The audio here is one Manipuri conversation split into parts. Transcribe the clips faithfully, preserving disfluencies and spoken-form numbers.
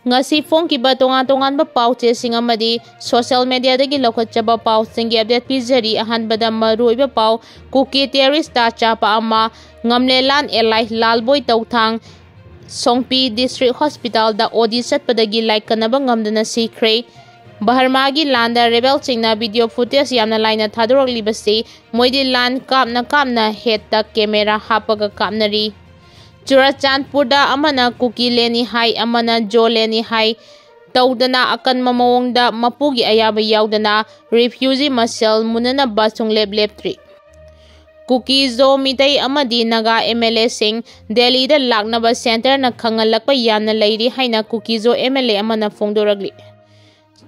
ꯉꯁꯤ ꯐꯣꯡꯈꯤꯕ ꯇꯣꯉꯥꯟ ꯇꯣꯉꯥꯟꯕ ꯄꯥꯎ ꯆꯦꯁꯤꯡ ꯑꯃꯗꯤ social media ꯗꯒꯤ ꯂꯧꯈꯠꯆꯕ ꯄꯥꯎꯁꯤꯡꯒꯤ update ꯄꯤꯖꯔꯤ꯫ ꯑꯍꯥꯟꯕꯗ ꯃꯔꯨꯑꯣꯏꯕ ꯄꯥꯎ, ꯀꯨꯀꯤ terrorist ꯇ ꯆꯥꯄ ꯑꯃ ꯉꯝꯂꯦꯂꯥꯟ ꯑꯦꯂꯥꯏ ꯂꯥꯜꯕꯣꯏ ꯇꯧꯊꯥꯡ ꯁꯣꯡꯄꯤ district hospital ꯗ O D ꯆꯠꯄꯗꯒꯤ ꯂꯥꯏꯀꯠꯅꯕ ꯉꯝꯗꯅ ꯁꯤꯈ꯭ꯔꯦ꯫ ꯕꯔꯃꯥꯒꯤ ꯂꯥꯟꯗ rebel ꯁꯤꯡꯅ video footage ꯌꯥꯝꯅ ꯂꯥꯏꯅ ꯊꯥꯗꯣꯔꯛꯂꯤꯕꯁꯤ ꯃꯣꯏꯗꯤ ꯂꯥꯟ ꯀꯥꯞꯅ ꯀꯥꯞꯅ head ꯇ camera ꯍꯥꯞꯄꯒ ꯀꯥꯞꯅꯔꯤ꯫ ꯆꯨꯔꯆꯥꯟꯄꯨꯔꯗ ꯑꯃꯅ ꯀꯨꯀꯤ ꯂꯦꯟꯅꯤ ꯍꯥꯏ, ꯑꯃꯅ ꯖꯣ ꯂꯦꯟꯅꯤ ꯍꯥꯏ ꯇꯧꯗꯅ ꯑꯀꯟꯕ ꯃꯑꯣꯡꯗ ꯃꯄꯨꯒꯤ ꯑꯌꯥꯕ ꯌꯥꯎꯗꯅ refugee ꯃꯁꯦꯜ ꯃꯨꯟꯅꯅꯕ ꯁꯨꯡꯂꯦꯞ ꯂꯦꯞꯇ꯭ꯔꯤ꯫ ꯀꯨꯀꯤ ꯖꯣ ꯃꯤꯇꯩ ꯑꯃꯗꯤ ꯅꯥꯒꯥ M L A ꯁꯤꯡ ꯗꯦꯜꯂꯤꯗ ꯂꯥꯛꯅꯕ centre ꯅ ꯈꯪꯍꯜꯂꯛꯄ ꯌꯥꯝꯅ ꯂꯩꯔꯤ ꯍꯥꯏꯅ ꯀꯨꯀꯤ ꯖꯣ M L A ꯑꯃꯅ ꯐꯣꯡꯗꯣꯔꯛꯂꯤ꯫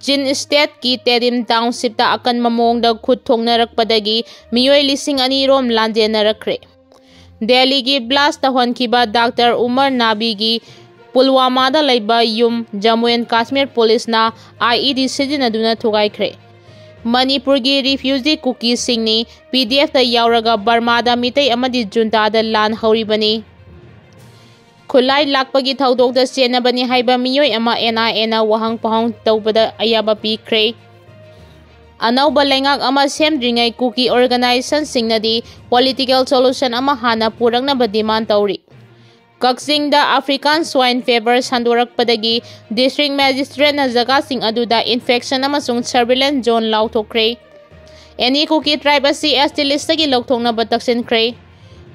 ꯆꯤꯟ state ꯀꯤ ꯇꯦꯗꯤꯝ township ꯇ ꯑꯀꯟꯕ ꯃꯑꯣꯡꯗ ꯈꯨꯠ ꯊꯣꯛꯅꯔꯛꯄꯗꯒꯤ ꯃꯤꯑꯣꯏ ꯂꯤꯁꯤꯡ ꯑꯅꯤ ꯔꯣꯝ ꯂꯥꯟꯖꯦꯟꯅꯔꯛꯈ꯭ꯔꯦ꯫ ꯗꯦꯜꯂꯤꯒꯤ blast ꯇꯧꯍꯟꯈꯤꯕ ꯗꯥꯛꯇꯔ ꯎꯃꯔ ꯅꯥꯕꯤꯒꯤ ꯄꯨꯜꯋꯥꯃꯥꯗ ꯂꯩꯕ ꯌꯨꯝ Jammu and Kashmir police ꯅ I E D ꯁꯤꯖꯤꯟꯅꯗꯨꯅ ꯊꯨꯒꯥꯏꯈ꯭ꯔꯦ꯫ ꯃꯅꯤꯄꯨꯔꯒꯤ refugee ꯀꯨꯀꯤꯁꯤꯡꯅꯤ P D F ꯇ ꯌꯥꯎꯔꯒ ꯕꯔꯃꯥꯗ ꯃꯤꯇꯩ ꯑꯃꯗꯤ ꯖꯨꯟꯇꯥꯗ ꯂꯥꯟ ꯍꯧꯔꯤꯕꯅꯤ꯫ ꯈꯨꯠꯂꯥꯏ ꯂꯥꯛꯄꯒꯤ ꯊꯧꯗꯣꯛꯇ ꯆꯦꯟꯅꯕꯅꯤ ꯍꯥꯏꯕ ꯃꯤꯑꯣꯏ ꯑꯃ N I A ꯅ ꯋꯥꯍꯪ ꯄꯥꯎꯍꯪ ꯇꯧꯕꯗ ꯑꯌꯥꯕ ꯄꯤꯈ꯭ꯔꯦ꯫ ꯑꯅꯧꯕ ꯂꯩꯉꯥꯛ ꯑꯃ ꯁꯦꯝꯗ꯭ꯔꯤꯉꯩ ꯀꯨꯀꯤ organization ꯁꯤꯡꯅꯗꯤ political solution ꯑꯃ ꯍꯥꯟꯅ ꯄꯨꯔꯛꯅꯕ demand ꯇꯧꯔꯤ꯫ ꯀꯛꯆꯤꯡꯗ African swine fever ꯁꯟꯗꯣꯔꯛꯄꯗꯒꯤ district magistrate ꯅ ꯖꯒꯥꯁꯤꯡ ꯑꯗꯨꯗ infection ꯑꯃꯁꯨꯡ surveillance zone ꯂꯥꯎꯊꯣꯛꯈ꯭ꯔꯦ꯫ Any Kuki tribe ꯑꯁꯤ S T list ꯇꯒꯤ ꯂꯧꯊꯣꯛꯅꯕ ꯇꯛꯁꯤꯟꯈ꯭ꯔꯦ꯫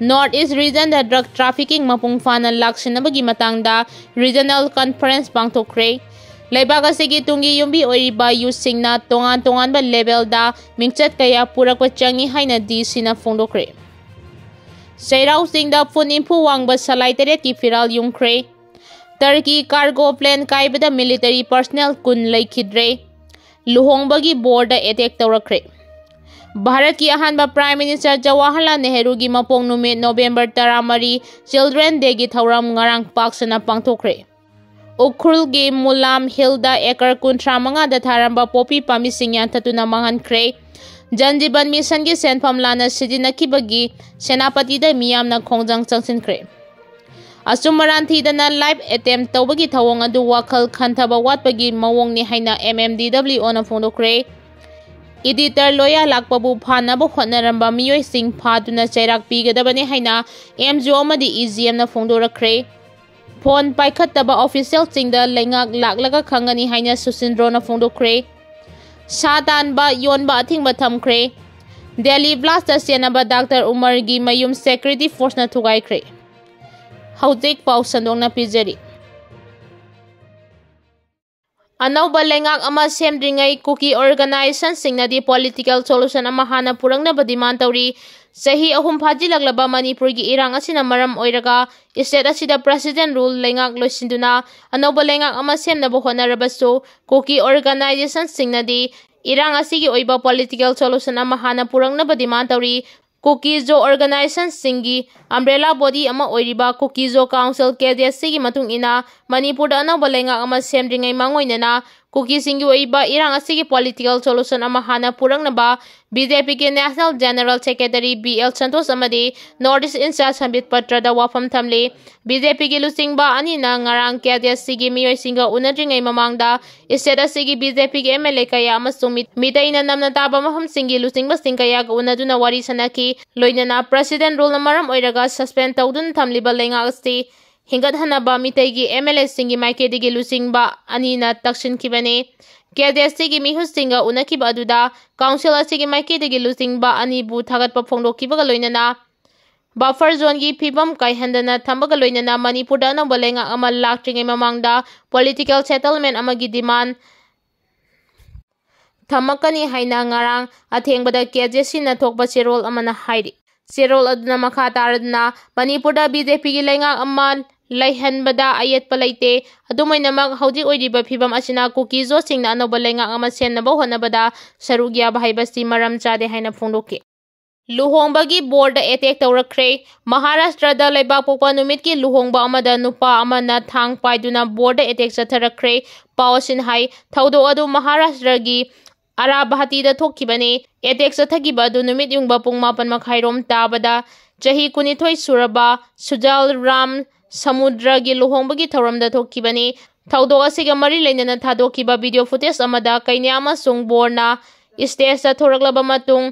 North East region ꯗ drug trafficking ꯃꯄꯨꯡ ꯐꯥꯅ ꯂꯥꯛꯁꯤꯟꯅꯕꯒꯤ ꯃꯇꯥꯡꯗ regional conference ꯄꯥꯡꯊꯣꯛꯈ꯭ꯔꯦ꯫ ꯂꯩꯕꯥꯛ ꯑꯁꯤꯒꯤ ꯇꯨꯡꯒꯤ ꯌꯨꯝꯕꯤ ꯑꯣꯏꯔꯤꯕ youth ꯁꯤꯡꯅ ꯇꯣꯉꯥꯟ ꯇꯣꯉꯥꯟꯕ level ꯗ ꯃꯤꯡꯆꯠ ꯀꯌꯥ ꯄꯨꯔꯛꯄ ꯆꯪꯏ ꯍꯥꯏꯅ D C ꯅ ꯐꯣꯡꯗꯣꯛꯈ꯭ꯔꯦ꯫ ꯆꯩꯔꯥꯎ ꯆꯤꯡꯗ ꯐꯨꯠ ꯅꯤꯐꯨ ꯋꯥꯡꯕ ꯁꯂꯥꯏ ꯇꯔꯦꯠꯀꯤ ꯐꯤꯔꯥꯜ ꯌꯨꯡꯈ꯭ꯔꯦ꯫ Turkey cargo plane ꯀꯥꯏꯕꯗ military personnel ꯀꯨꯟ ꯂꯩꯈꯤꯗ꯭ꯔꯦ꯫ ꯂꯨꯍꯣꯡꯕꯒꯤ ꯕꯣꯔꯗ attack ꯇꯧꯔꯛꯈ꯭ꯔꯦ꯫ ꯚꯥꯔꯠꯀꯤ ꯑꯍꯥꯟꯕ Prime Minister ꯖꯋꯥꯍꯔꯂꯥꯜ ꯅꯦꯍꯔꯨꯒꯤ ꯃꯄꯣꯛ ꯅꯨꯃꯤꯠ November ꯇꯔꯥꯃꯔꯤ Children Day ꯒꯤ ꯊꯧꯔꯝ ꯉꯔꯥꯡ ꯄꯥꯛ ꯁꯟꯅ ꯄꯥꯡꯊꯣꯛꯈ꯭ꯔꯦ꯫ ꯎꯈ꯭ꯔꯨꯜꯒꯤ ꯃꯨꯂꯥꯝ Hill ꯗ acre ꯀꯨꯟꯊ꯭ꯔꯥ ꯃꯉꯥꯗ ꯊꯥꯔꯝꯕ ꯄꯣꯄꯤ ꯄꯥꯝꯕꯤꯁꯤꯡ ꯌꯥꯟꯊꯠꯇꯨꯅ ꯃꯥꯡꯍꯟꯈ꯭ꯔꯦ꯫ Jal Jeevan Mission ꯒꯤ ꯁꯦꯟꯐꯝ ꯂꯥꯟꯅ ꯁꯤꯖꯤꯟꯅꯈꯤꯕꯒꯤ ꯁꯦꯅꯥꯄꯇꯤꯗ ꯃꯤꯌꯥꯝꯅ ꯈꯣꯡꯖꯪ ꯆꯪꯁꯤꯟꯈ꯭ꯔꯦ꯫ ꯑꯆꯨꯝ ꯑꯔꯥꯟ ꯊꯤꯗꯅ live attempt ꯇꯧꯕꯒꯤ ꯊꯧꯑꯣꯡ ꯑꯗꯨ ꯋꯥꯈꯜ ꯈꯟꯊꯕ ꯋꯥꯠꯄꯒꯤ ꯃꯑꯣꯡꯅꯤ ꯍꯥꯏꯅ M M D W O ꯅ ꯐꯣꯡꯗꯣꯛꯈ꯭ꯔꯦ꯫ Editor ꯂꯣꯌꯥ ꯂꯥꯛꯄꯕꯨ ꯐꯥꯅꯕ ꯍꯣꯠꯅꯔꯝꯕ ꯃꯤꯑꯣꯏꯁꯤꯡ ꯐꯥꯗꯨꯅ ꯆꯩꯔꯥꯛ ꯄꯤꯒꯗꯕꯅꯤ ꯍꯥꯏꯅ M G O ꯑꯃꯗꯤ E G M ꯅ ꯐꯣꯡꯗꯣꯔꯛꯈ꯭ꯔꯦ꯫ Phone ꯄꯥꯏꯈꯠꯇꯕ officialꯁꯤꯡꯗ ꯂꯩꯉꯥꯛ ꯂꯥꯛꯂꯒ ꯈꯪꯒꯅꯤ ꯍꯥꯏꯅ ꯁꯨꯁꯤꯟꯗ꯭ꯔꯣꯅ ꯐꯣꯡꯗꯣꯛꯈ꯭ꯔꯦ꯫ ꯁꯥ ꯇꯥꯟꯕ, ꯌꯣꯟꯕ ꯑꯊꯤꯡꯕ ꯊꯝꯈ꯭ꯔꯦ꯫ Delhi blastꯇ ꯆꯦꯟꯅꯕ Doctor ꯎꯃꯔꯒꯤ ꯃꯌꯨꯝ security forceꯅ ꯊꯨꯒꯥꯏꯈ꯭ꯔꯦ꯫ ꯍꯧꯖꯤꯛ ꯄꯥꯎ ꯁꯟꯗꯣꯛꯅ ꯄꯤꯖꯔꯤ꯫ ꯑꯅꯧꯕ ꯂꯩꯉꯥꯛ ꯑꯃ ꯁꯦꯝꯗ꯭ꯔꯤꯉꯩ ꯀꯨꯀꯤ organisationꯁꯤꯡꯅꯗꯤ political solution ꯑꯃ ꯍꯥꯟꯅ ꯄꯨꯔꯛꯅꯕ demand ꯇꯧꯔꯤ꯫ ꯆꯍꯤ ꯑꯍꯨꯝ ꯐꯥꯖꯤꯜꯂꯛꯂꯕ ꯃꯅꯤꯄꯨꯔꯒꯤ ꯏꯔꯥꯡ ꯑꯁꯤꯅ ꯃꯔꯝ ꯑꯣꯏꯔꯒ state ꯑꯁꯤꯗ President rule ꯂꯩꯉꯥꯛ ꯂꯣꯏꯁꯤꯟꯗꯨꯅ ꯑꯅꯧꯕ ꯂꯩꯉꯥꯛ ꯑꯃ ꯁꯦꯝꯅꯕ ꯍꯣꯠꯅꯔꯕꯁꯨ, ꯀꯨꯀꯤ organisationꯁꯤꯡꯅꯗꯤ ꯏꯔꯥꯡ ꯑꯁꯤꯒꯤ ꯑꯣꯏꯕ political solution ꯑꯃ ꯍꯥꯟꯅ ꯄꯨꯔꯛꯅꯕ demand ꯇꯧꯔꯤ꯫ ꯀꯨꯀꯤ ꯖꯣ organisationꯁꯤꯡꯒꯤ umbrella body ꯑꯃ ꯑꯣꯏꯔꯤꯕ ꯀꯨꯀꯤ ꯖꯣ Council, K J C ꯒꯤ ꯃꯇꯨꯡ ꯏꯟꯅ, ꯃꯅꯤꯄꯨꯔꯗ ꯑꯅꯧꯕ ꯂꯩꯉꯥꯛ ꯑꯃ ꯁꯦꯝꯗ꯭ꯔꯤꯉꯩ ꯃꯥꯡꯑꯣꯏꯅꯅ ꯀꯨꯀꯤꯁꯤꯡꯒꯤ ꯑꯣꯏꯕ ꯏꯔꯥꯡ ꯑꯁꯤꯒꯤ political solution ꯑꯃ ꯍꯥꯟꯅ ꯄꯨꯔꯛꯅꯕ B J P ꯒꯤ National General Secretary B L Santosh ꯑꯃꯗꯤ North East in-charge ꯁꯝꯕꯤꯠ ꯄꯇ꯭ꯔꯗ ꯋꯥꯐꯝ ꯊꯝꯂꯤ꯫ B J P ꯒꯤ ꯂꯨꯆꯤꯡꯕ ꯑꯅꯤꯅ ꯉꯔꯥꯡ K J C ꯒꯤ ꯃꯤꯑꯣꯏꯁꯤꯡꯒ ꯎꯅꯗ꯭ꯔꯤꯉꯩ ꯃꯃꯥꯡꯗ state ꯑꯁꯤꯒꯤ B J P ꯒꯤ M L A ꯀꯌꯥ ꯑꯃꯁꯨꯡ ꯃꯤ-, ꯃꯤꯇꯩꯅ ꯅꯝꯅ ꯇꯥꯕ ꯃꯐꯝꯁꯤꯡꯒꯤ ꯂꯨꯆꯤꯡꯕꯁꯤꯡ ꯀꯌꯥꯒ ꯎꯅꯗꯨꯅ ꯋꯥꯔꯤ ꯁꯥꯅꯈꯤ꯫ ꯂꯣꯏꯅꯅ President rule ꯅ ꯃꯔꯝ ꯑꯣꯏꯔꯒ suspend ꯇꯧꯗꯨꯅ ꯊꯝꯂꯤꯕ ꯂꯩꯉꯥꯛ ꯑꯁꯤ ꯍꯤꯡꯒꯠꯍꯟꯅꯕ ꯃꯤꯇꯩꯒꯤ M L A ꯁꯤꯡꯒꯤ ꯃꯥꯏꯀꯩꯗꯒꯤ ꯂꯨꯆꯤꯡꯕ ꯑꯅꯤꯅ ꯇꯛꯁꯤꯟꯈꯤꯕꯅꯤ꯫ K J C ꯒꯤ ꯃꯤꯍꯨꯠꯁꯤꯡꯒ ꯎꯅꯈꯤꯕ ꯑꯗꯨꯗ Council ꯑꯁꯤꯒꯤ ꯃꯥꯏꯀꯩꯗꯒꯤ ꯂꯨꯆꯤꯡꯕ ꯑꯅꯤꯕꯨ ꯊꯥꯒꯠꯄ ꯐꯣꯡꯗꯣꯛꯈꯤꯕꯒ ꯂꯣꯏꯅꯅ buffer zone ꯒꯤ ꯐꯤꯕꯝ ꯀꯥꯏꯍꯟꯗꯅ ꯊꯝꯕꯒ ꯂꯣꯏꯅꯅ ꯃꯅꯤꯄꯨꯔꯗ ꯑꯅꯧꯕ ꯂꯩꯉꯥꯛ ꯑꯃ ꯂꯥꯛꯇ꯭ꯔꯤꯉꯩ ꯃꯃꯥꯡꯗ political settlement ꯑꯃꯒꯤ demand ꯊꯝꯃꯛꯀꯅꯤ ꯍꯥꯏꯅ ꯉꯔꯥꯡ ꯑꯊꯦꯡꯕꯗ K J C ꯅ ꯊꯣꯛꯄ ꯆꯦꯔꯣꯜ ꯑꯃꯅ ꯍꯥꯏꯔꯤ꯫ ꯆꯦꯔꯣꯜ ꯑꯗꯨꯅ ꯃꯈꯥ ꯇꯥꯔꯗꯨꯅ ꯃꯅꯤꯄꯨꯔꯗ B J P ꯒꯤ ꯂꯩꯉꯥꯛ ꯑꯃ ꯂꯩꯍꯟꯕꯗ ꯑꯌꯦꯠꯄ ꯂꯩꯇꯦ꯫ ꯑꯗꯨꯝ ꯑꯣꯏꯅꯃꯛ, ꯍꯧꯖꯤꯛ ꯑꯣꯏꯔꯤꯕ ꯐꯤꯕꯝ ꯑꯁꯤꯅ ꯀꯨꯀꯤ ꯖꯣꯁꯤꯡꯅ ꯑꯅꯧꯕ ꯂꯩꯉꯥꯛ ꯑꯃ ꯁꯦꯝꯅꯕ ꯍꯣꯠꯅꯕꯗ ꯁꯔꯨꯛ ꯌꯥꯕ ꯍꯥꯏꯕꯁꯤ ꯃꯔꯝ ꯆꯥꯗꯦ ꯍꯥꯏꯅ ꯐꯣꯡꯗꯣꯛꯈꯤ꯫ ꯂꯨꯍꯣꯡꯕꯒꯤ ꯕꯣꯔꯗ attack ꯇꯧꯔꯛꯈ꯭ꯔꯦ꯫ ꯃꯍꯥꯔꯥꯁꯇ꯭ꯔꯗ ꯂꯩꯕꯥꯛꯄꯣꯛꯄ ꯅꯨꯃꯤꯠꯀꯤ ꯂꯨꯍꯣꯡꯕ ꯑꯃꯗ ꯅꯨꯄꯥ ꯑꯃꯅ ꯊꯥꯡ ꯄꯥꯏꯗꯨꯅ ꯕꯣꯔꯗ attack ꯆꯠꯊꯔꯛꯈ꯭ꯔꯦ꯫ ꯄꯥꯎ ꯑꯁꯤꯅ ꯍꯥꯏ, ꯊꯧꯗꯣꯛ ꯑꯗꯨ ꯃꯍꯥꯔꯥꯁꯇ꯭ꯔꯒꯤ ꯑꯔꯥꯚꯥꯇꯤꯗ ꯊꯣꯛꯈꯤꯕꯅꯤ꯫ Attack ꯆꯠꯊꯈꯤꯕ ꯑꯗꯨ ꯅꯨꯃꯤꯠ ꯌꯨꯡꯕ ꯄꯨꯡ ꯃꯥꯄꯟ ꯃꯈꯥꯏꯔꯣꯝ ꯇꯥꯕꯗ ꯆꯍꯤ ꯀꯨꯟꯅꯤꯊꯣꯏ ꯁꯨꯔꯕ ꯁꯨꯖꯥꯜ ꯔꯥꯝ ꯁꯃꯨꯗ꯭ꯔꯒꯤ ꯂꯨꯍꯣꯡꯕꯒꯤ ꯊꯧꯔꯝꯗ ꯊꯣꯛꯈꯤꯕꯅꯤ꯫ ꯊꯧꯗꯣꯛ ꯑꯁꯤꯒ ꯃꯔꯤ ꯂꯩꯅꯅ ꯊꯥꯗꯣꯛꯈꯤꯕ video footage ꯑꯃꯗ ꯀꯩꯅ꯭ꯌꯥ ꯑꯃꯁꯨꯡ ꯕꯣꯔꯅ stage ꯇ ꯊꯣꯔꯛꯂꯕ ꯃꯇꯨꯡ,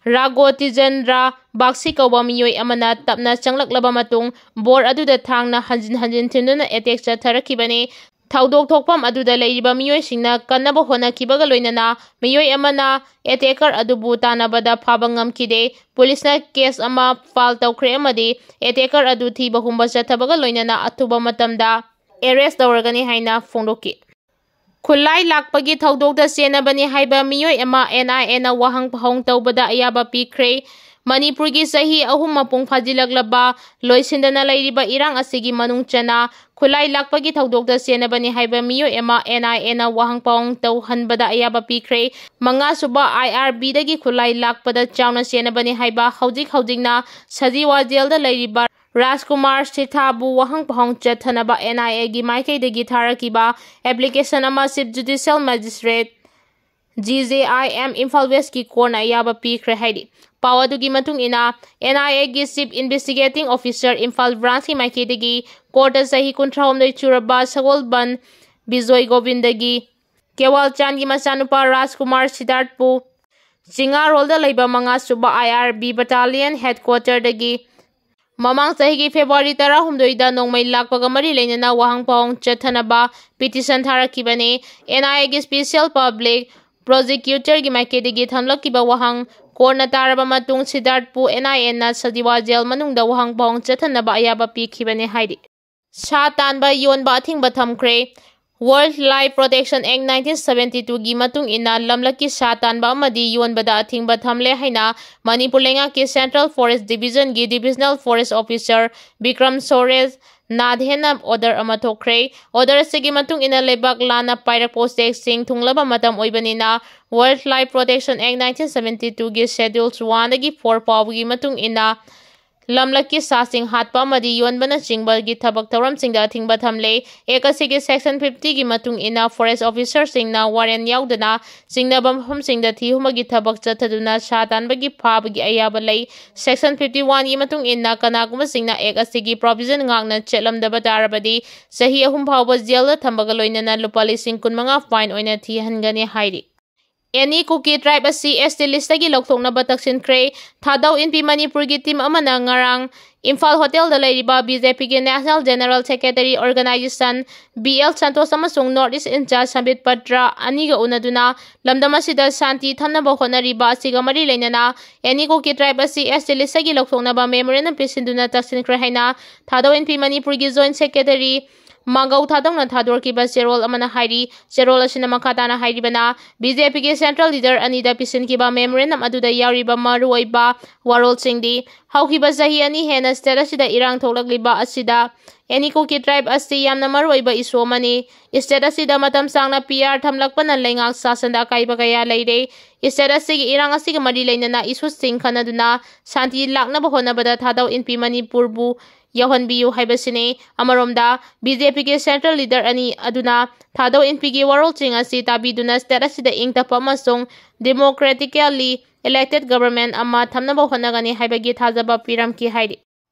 ꯔꯥꯒꯣ ꯇꯤꯖꯦꯟꯗ꯭ꯔ ꯕꯥꯛꯁꯤ ꯀꯧꯕ ꯃꯤꯑꯣꯏ ꯑꯃꯅ ꯇꯞꯅ ꯆꯪꯂꯛꯂꯕ ꯃꯇꯨꯡ, ꯕꯣꯔ ꯑꯗꯨꯗ ꯊꯥꯡꯅ ꯍꯟꯖꯤꯟ ꯍꯟꯖꯤꯟ ꯊꯤꯟꯗꯨꯅ attack ꯆꯠꯊꯔꯛꯈꯤꯕꯅꯤ꯫ ꯊꯧꯗꯣꯛ ꯊꯣꯛꯐꯝ ꯑꯗꯨꯗ ꯂꯩꯔꯤꯕ ꯃꯤꯑꯣꯏꯁꯤꯡꯅ ꯀꯟꯅꯕ ꯍꯣꯠꯅꯈꯤꯕꯒ ꯂꯣꯏꯅꯅ ꯃꯤꯑꯣꯏ ꯑꯃꯅ attacker ꯑꯗꯨꯕꯨ ꯇꯥꯟꯅꯕꯗ ꯐꯥꯕ ꯉꯝꯈꯤꯗꯦ꯫ ꯄꯨꯂꯤꯁꯅ case ꯑꯃ file ꯇꯧꯈ꯭ꯔꯦ ꯑꯃꯗꯤ attacker ꯑꯗꯨ ꯊꯤꯕ ꯍꯨꯝꯕ ꯆꯠꯊꯕꯒ ꯂꯣꯏꯅꯅ ꯑꯊꯨꯕ ꯃꯇꯝꯗ arrest ꯇꯧꯔꯒꯅꯤ ꯍꯥꯏꯅ ꯐꯣꯡꯗꯣꯛꯈꯤ꯫ ꯈꯨꯠꯂꯥꯏ ꯂꯥꯛꯄꯒꯤ ꯊꯧꯗꯣꯛꯇ ꯆꯦꯟꯅꯕꯅꯤ ꯍꯥꯏꯕ ꯃꯤꯑꯣꯏ ꯑꯃ N I A ꯅ ꯋꯥꯍꯪ ꯄꯥꯎꯍꯪ ꯇꯧꯕꯗ ꯑꯌꯥꯕ ꯄꯤꯈ꯭ꯔꯦ꯫ ꯃꯅꯤꯄꯨꯔꯒꯤ ꯆꯍꯤ ꯑꯍꯨꯝ ꯃꯄꯨꯡ ꯐꯥꯖꯤꯜꯂꯛꯂꯕ ꯂꯣꯏꯁꯤꯟꯗꯅ ꯂꯩꯔꯤꯕ ꯏꯔꯥꯡ ꯑꯁꯤꯒꯤ ꯃꯅꯨꯡ ꯆꯟꯅ ꯈꯨꯠꯂꯥꯏ ꯂꯥꯛꯄꯒꯤ ꯊꯧꯗꯣꯛꯇ ꯆꯦꯟꯅꯕꯅꯤ ꯍꯥꯏꯕ ꯃꯤꯑꯣꯏ ꯑꯃ N I A ꯅ ꯋꯥꯍꯪ ꯄꯥꯎꯍꯪ ꯇꯧꯍꯟꯕꯗ ꯑꯌꯥꯕ ꯄꯤꯈ꯭ꯔꯦ꯫ ꯃꯉꯥꯁꯨꯕ I R B ꯗꯒꯤ ꯈꯨꯠꯂꯥꯏ ꯂꯥꯛꯄꯗ ꯆꯥꯎꯅ ꯆꯦꯟꯅꯕꯅꯤ ꯍꯥꯏꯕ ꯍꯧꯖꯤꯛ ꯍꯧꯖꯤꯛꯅ ꯁꯖꯤꯋꯥ ꯖꯦꯜꯗ ꯂꯩꯔꯤꯕ ꯔꯥꯖꯀꯨꯃꯥꯔ ꯁꯤꯊꯥꯕꯨ ꯋꯥꯍꯪ ꯄꯥꯎꯍꯪ ꯆꯠꯊꯅꯕ N I A ꯒꯤ ꯃꯥꯏꯀꯩꯗꯒꯤ ꯊꯥꯔꯛꯈꯤꯕ application ꯑꯃ Chief Judicial Magistrate G J I M Imphal West ꯀꯤ court ꯅ ꯑꯌꯥꯕ ꯄꯤꯈ꯭ꯔꯦ ꯍꯥꯏꯔꯤ꯫ ꯄꯥꯎ ꯑꯗꯨꯒꯤ ꯃꯇꯨꯡ ꯏꯟꯅ, N I A ꯒꯤ Chief Investigating Officer Imphal branch ꯀꯤ ꯃꯥꯏꯀꯩꯗꯒꯤ court ꯇ ꯆꯍꯤ ꯀꯨꯟꯊ꯭ꯔꯥꯍꯨꯝꯗꯣꯏ ꯁꯨꯔꯕ ꯁꯒꯣꯜꯕꯟ ꯕꯤꯖꯣꯏ ꯒꯣꯕꯤꯟꯗꯒꯤ ꯀꯦꯋꯥꯜꯆꯥꯟꯒꯤ ꯃꯆꯥꯅꯨꯄꯥ ꯔꯥꯖꯀꯨꯃꯥꯔ ꯁꯤꯗꯥꯔꯠꯄꯨ ꯆꯤꯡꯉꯥꯔꯣꯜꯗ ꯂꯩꯕ ꯃꯉꯥꯁꯨꯕ I R B battalion headquarter ꯗꯒꯤ ꯃꯃꯥꯡ ꯆꯍꯤꯒꯤ February ꯇꯔꯥꯍꯨꯝꯗꯣꯏꯗ ꯅꯣꯡꯃꯩ ꯂꯥꯛꯄꯒ ꯃꯔꯤ ꯂꯩꯅꯅ ꯋꯥꯍꯪ ꯄꯥꯎꯍꯪ ꯆꯠꯊꯅꯕ petition ꯊꯥꯔꯛꯈꯤꯕꯅꯤ꯫ N I A ꯒꯤ Special Public Prosecutor ꯒꯤ ꯃꯥꯏꯀꯩꯗꯒꯤ ꯊꯝꯂꯛꯈꯤꯕ ꯋꯥꯍꯪ court ꯅ ꯇꯥꯔꯕ ꯃꯇꯨꯡ, ꯁꯤꯗꯥꯔꯠꯄꯨ N I A ꯅ ꯁꯖꯤꯋꯥ ꯖꯦꯜ ꯃꯅꯨꯡꯗ ꯋꯥꯍꯪ ꯄꯥꯎꯍꯪ ꯆꯠꯊꯅꯕ ꯑꯌꯥꯕ ꯄꯤꯈꯤꯕꯅꯤ ꯍꯥꯏꯔꯤ꯫ ꯁꯥ ꯇꯥꯟꯕ ꯌꯣꯟꯕ ꯑꯊꯤꯡꯕ ꯊꯝꯈ꯭ꯔꯦ꯫ Wildlife Protection Act nineteen seventy two ꯒꯤ ꯃꯇꯨꯡ ꯏꯟꯅ ꯂꯝꯂꯛꯀꯤ ꯁꯥ ꯇꯥꯟꯕ ꯑꯃꯗꯤ ꯌꯣꯟꯕꯗ ꯑꯊꯤꯡꯕ ꯊꯝꯂꯦ ꯍꯥꯏꯅ ꯃꯅꯤꯄꯨꯔ ꯂꯩꯉꯥꯛꯀꯤ Central Forest Division ꯒꯤ Divisional Forest Officer Bikram ꯁꯣꯔꯦꯁ ꯅꯥꯊꯦꯟꯅ order ꯑꯃ ꯊꯣꯛꯈ꯭ꯔꯦ꯫ Order ꯑꯁꯤꯒꯤ ꯃꯇꯨꯡ ꯏꯟꯅ ꯂꯩꯕꯥꯛ ꯂꯥꯟꯅ ꯄꯥꯏꯔꯛꯄ ꯎꯆꯦꯛꯁꯤꯡ ꯊꯨꯡꯂꯕ ꯃꯇꯝ ꯑꯣꯏꯕꯅꯤꯅ Wildlife Protection Act nineteen seventy two ꯒꯤ Schedules one ꯗꯒꯤ four ꯐꯥꯎꯕꯒꯤ ꯃꯇꯨꯡ ꯏꯟꯅ ꯂꯝꯂꯛꯀꯤ ꯁꯥꯁꯤꯡ ꯍꯥꯠꯄ ꯑꯃꯗꯤ ꯌꯣꯟꯕꯅꯆꯤꯡꯕꯒꯤ ꯊꯕꯛ ꯊꯧꯔꯝꯁꯤꯡꯗ ꯑꯊꯤꯡꯕ ꯊꯝꯂꯦ꯫ ꯑꯦꯛ ꯑꯁꯤꯒꯤ section fifty ꯒꯤ ꯃꯇꯨꯡ ꯏꯟꯅ forest officer ꯁꯤꯡꯅ warrant ꯌꯥꯎꯗꯅ ꯆꯤꯡꯅꯕ ꯃꯐꯝꯁꯤꯡꯗ ꯊꯤꯍꯨꯝꯕꯒꯤ ꯊꯕꯛ ꯆꯠꯊꯗꯨꯅ ꯁꯥ ꯇꯥꯟꯕꯒꯤ ꯐꯥꯕꯒꯤ ꯑꯌꯥꯕ ꯂꯩ꯫ Section fifty one ꯒꯤ ꯃꯇꯨꯡ ꯏꯟꯅ ꯀꯅꯥꯒꯨꯝꯕꯁꯤꯡꯅ ꯑꯦꯛ ꯑꯁꯤꯒꯤ provision ꯉꯥꯛꯅ ꯆꯠꯂꯝꯗꯕ ꯇꯥꯔꯕꯗꯤ ꯆꯍꯤ ꯑꯍꯨꯝ ꯐꯥꯎꯕ ꯖꯦꯜꯗ ꯊꯝꯕꯒ ꯂꯣꯏꯅꯅ ꯂꯨꯄꯥ ꯂꯤꯁꯤꯡ ꯀꯨꯟꯃꯉꯥ fine ꯑꯣꯏꯅ ꯊꯤꯍꯟꯒꯅꯤ ꯍꯥꯏꯔꯤ꯫ Any Kuki tribe ꯑꯁꯤ S T list ꯇꯒꯤ ꯂꯧꯊꯣꯛꯅꯕ ꯇꯛꯁꯤꯟꯈ꯭ꯔꯦ꯫ ꯊꯥꯗꯧ ꯏꯟꯄꯤ ꯃꯅꯤꯄꯨꯔꯒꯤ team ꯑꯃꯅ ꯉꯔꯥꯡ ꯏꯝꯐꯥꯜ hotel ꯗ ꯂꯩꯔꯤꯕ B J P ꯒꯤ National General Secretary Organization B L Santosh ꯑꯃꯁꯨꯡ North East in-charge ꯁꯝꯕꯤꯠ ꯄꯇ꯭ꯔ ꯑꯅꯤꯒ ꯎꯅꯗꯨꯅ ꯂꯝꯗꯝ ꯑꯁꯤꯗ ꯁꯥꯟꯇꯤ ꯊꯝꯅꯕ ꯍꯣꯠꯅꯔꯤꯕ ꯑꯁꯤꯒ ꯃꯔꯤ ꯂꯩꯅꯅ Any Kuki tribe ꯑꯁꯤ S T list ꯇꯒꯤ ꯂꯧꯊꯣꯛꯅꯕ memorandum ꯄꯤꯁꯤꯟꯗꯨꯅ ꯇꯛꯁꯤꯟꯈ꯭ꯔꯦ ꯍꯥꯏꯅ ꯊꯥꯗꯧ ꯏꯟꯄꯤ ꯃꯅꯤꯄꯨꯔꯒꯤ joint secretary ꯃꯥꯡꯒꯧ ꯊꯥꯗꯧꯅ ꯊꯥꯗꯣꯔꯛꯈꯤꯕ ꯆꯦꯔꯣꯜ ꯑꯃꯅ ꯍꯥꯏꯔꯤ꯫ ꯆꯦꯔꯣꯜ ꯑꯁꯤꯅ ꯃꯈꯥ ꯇꯥꯅ ꯍꯥꯏꯔꯤꯕꯅ, B J P ꯒꯤ central leader ꯑꯅꯤꯗ ꯄꯤꯁꯤꯟꯈꯤꯕ memorandum ꯑꯗꯨꯗ ꯌꯥꯎꯔꯤꯕ ꯃꯔꯨꯑꯣꯏꯕ ꯋꯥꯔꯣꯜꯁꯤꯡꯗꯤ, ꯍꯧꯈꯤꯕ ꯆꯍꯤ ꯑꯅꯤ ꯍꯦꯟꯅ state ꯑꯁꯤꯗ ꯏꯔꯥꯡ ꯊꯣꯛꯂꯛꯂꯤꯕ ꯑꯁꯤꯗ Any Kuki tribe ꯑꯁꯤ ꯌꯥꯝꯅ ꯃꯔꯨꯑꯣꯏꯕ issue ꯑꯃꯅꯤ꯫ State ꯑꯁꯤꯗ ꯃꯇꯝ ꯁꯥꯡꯅ P R ꯊꯝꯂꯛꯄꯅ ꯂꯩꯉꯥꯛ ꯁꯥꯁꯟꯗ ꯑꯀꯥꯏꯕ ꯀꯌꯥ ꯂꯩꯔꯦ꯫ State ꯑꯁꯤꯒꯤ ꯏꯔꯥꯡ ꯑꯁꯤꯒ ꯃꯔꯤ ꯂꯩꯅꯅ issue ꯁꯤꯡ ꯈꯟꯅꯗꯨꯅ ꯁꯥꯟꯇꯤ ꯂꯥꯛꯅꯕ ꯍꯣꯠꯅꯕꯗ ꯊꯥꯗꯧ ꯏꯟꯄꯤ ꯃꯅꯤꯄꯨꯔꯕꯨ ꯌꯥꯎꯍꯟꯕꯤꯌꯨ ꯍꯥꯏꯕꯁꯤꯅꯤ꯫ ꯑꯃꯔꯣꯝꯗ, B J P ꯒꯤ central leader ꯑꯅꯤ ꯑꯗꯨꯅ ꯊꯥꯗꯧ ꯏꯟꯄꯤꯒꯤ ꯋꯥꯔꯣꯜꯁꯤꯡ ꯑꯁꯤ ꯇꯥꯕꯤꯗꯨꯅ state ꯑꯁꯤꯗ ꯏꯪ ꯇꯞꯄ ꯑꯃꯁꯨꯡ democratically elected government ꯑꯃ ꯊꯝꯅꯕ ꯍꯣꯠꯅꯒꯅꯤ ꯍꯥꯏꯕꯒꯤ ꯊꯥꯖꯕ ꯄꯤꯔꯝꯈꯤ ꯍꯥꯏꯔꯤ꯫